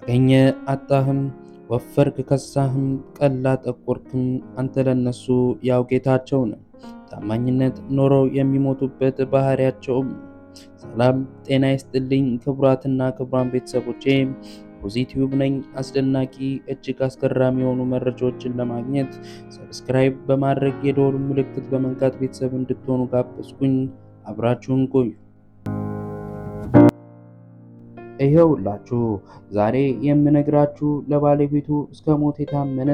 አገኘ አጣህም፣ ወፈርክ ከሳህም፣ ቀላ ጠቆርክም፣ አንተ ለነሱ ያው ጌታቸው ነህ። ታማኝነት ኖረው የሚሞቱበት ባህሪያቸውም። ሰላም ጤና ይስጥልኝ ክቡራትና ክቡራን ቤተሰቦቼ፣ ፖዚቲቭ ነኝ። አስደናቂ እጅግ አስገራሚ የሆኑ መረጃዎችን ለማግኘት subscribe በማድረግ የደወሉ ምልክት በመንካት ቤተሰብ እንድትሆኑ ጋበዝኩኝ። አብራችሁን ቆዩ። ይኸውላችሁ ዛሬ የምነግራችሁ ለባለቤቱ እስከ ሞት የታመነ፣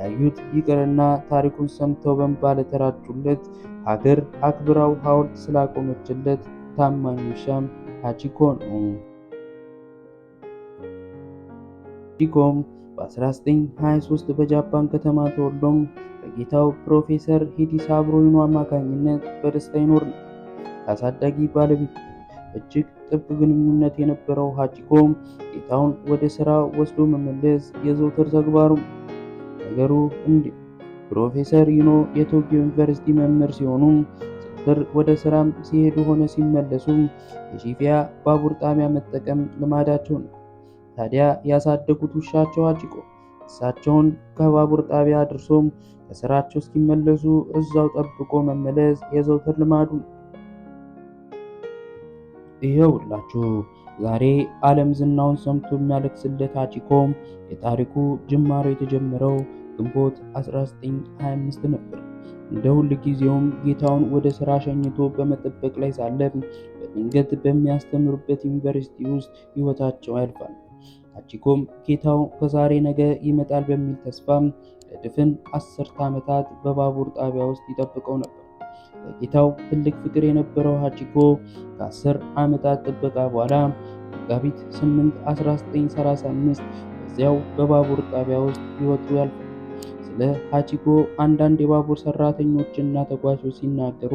ያዩት ይቅርና ታሪኩን ሰምተው በእንባ ለተራጩለት፣ ሀገር አክብራው ሐውልት ስላቆመችለት ታማኝ ውሻም ሃቺኮ ነው። ሃቺኮም በ1923 በጃፓን ከተማ ተወልዶም በጌታው ፕሮፌሰር ሂዲሳብሮ ዩኖ አማካኝነት በደስታ ይኖር ነበር። ከአሳዳጊ ባለቤቱ እጅግ ጥብቅ ግንኙነት የነበረው ሃቺኮ ጌታውን ወደ ስራ ወስዶ መመለስ የዘውትር ተግባሩ። ነገሩ እንዲህ፣ ፕሮፌሰር ዩኖ የቶኪዮ ዩኒቨርሲቲ መምህር ሲሆኑ ዘውትር ወደ ስራም ሲሄዱ ሆነ ሲመለሱ የሺፊያ ባቡር ጣቢያ መጠቀም ልማዳቸው ነው። ታዲያ ያሳደጉት ውሻቸው ሃቺኮ እሳቸውን ከባቡር ጣቢያ አድርሶ ከስራቸው እስኪመለሱ እዛው ጠብቆ መመለስ የዘውትር ልማዱ ነው። ይኸውላችሁ ዛሬ ዓለም ዝናውን ሰምቶ የሚያለቅስለት ሃቺኮ የታሪኩ ጅማሮ የተጀመረው ግንቦት 1925 ነበር። እንደ ሁል ጊዜውም ጌታውን ወደ ስራ ሸኝቶ በመጠበቅ ላይ ሳለ በድንገት በሚያስተምሩበት ዩኒቨርሲቲ ውስጥ ሕይወታቸው ያልፋል። ሃቺኮም ጌታው ከዛሬ ነገ ይመጣል በሚል ተስፋ ለድፍን 10 ዓመታት በባቡር ጣቢያ ውስጥ ይጠብቀው ነበር። ለጌታው ትልቅ ፍቅር የነበረው ሃቺኮ ከ10 ዓመታት ጥበቃ በኋላ መጋቢት 8 1935 በዚያው በባቡር ጣቢያ ውስጥ ሕይወቱ ያልፋል። ስለ ሃቺኮ አንዳንድ የባቡር ሰራተኞችና ተጓዦች ሲናገሩ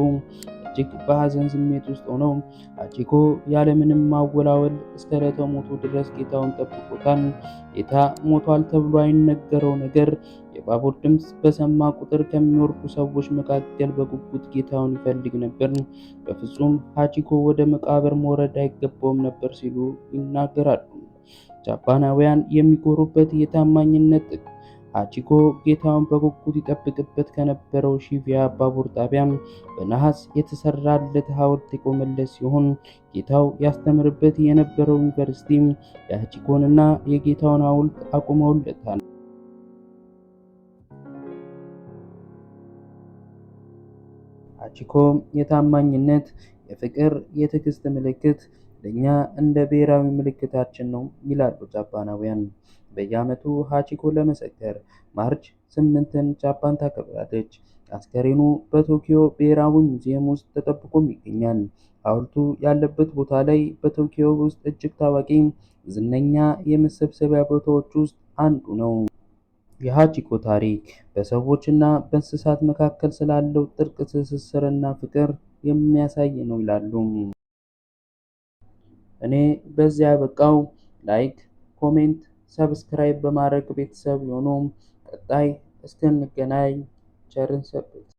እጅግ በሐዘን ስሜት ውስጥ ሆነው ሃቺኮ ያለምንም ማወላወል እስከ ዕለተ ሞቱ ድረስ ጌታውን ጠብቆታል። ጌታ ሞቷል ተብሎ አይነገረው ነገር የባቡር ድምፅ በሰማ ቁጥር ከሚወርዱ ሰዎች መካከል በጉጉት ጌታውን ይፈልግ ነበር። በፍጹም ሃቺኮ ወደ መቃብር መውረድ አይገባውም ነበር ሲሉ ይናገራሉ። ጃፓናውያን የሚኮሩበት የታማኝነት ጥግ ሃቺኮ ጌታውን በጉጉት ይጠብቅበት ከነበረው ሺቪያ ባቡር ጣቢያ በነሐስ የተሰራለት ሐውልት የቆመለት ሲሆን ጌታው ያስተምርበት የነበረው ዩኒቨርሲቲ የሃቺኮንና የጌታውን ሐውልት አቁመውለታል። ሃቺኮ የታማኝነት፣ የፍቅር፣ የትዕግስት ምልክት፣ ለእኛ እንደ ብሔራዊ ምልክታችን ነው ይላሉ ጃፓናውያን። በየዓመቱ ሃቺኮ ለመዘከር March 8ን ጃፓን ታከብራለች። አስከሬኑ በቶኪዮ ብሔራዊ ሙዚየም ውስጥ ተጠብቆም ይገኛል። ሐውልቱ ያለበት ቦታ ላይ በቶኪዮ ውስጥ እጅግ ታዋቂ ዝነኛ የመሰብሰቢያ ቦታዎች ውስጥ አንዱ ነው። የሃቺኮ ታሪክ በሰዎች እና በእንስሳት መካከል ስላለው ጥልቅ ትስስርና ፍቅር የሚያሳይ ነው ይላሉ። እኔ በዚያ ያበቃው። Like፣ comment፣ subscribe በማድረግ ቤተሰብ ይሁኑ። ቀጣይ እስክንገናኝ ቸርን ሰንብት።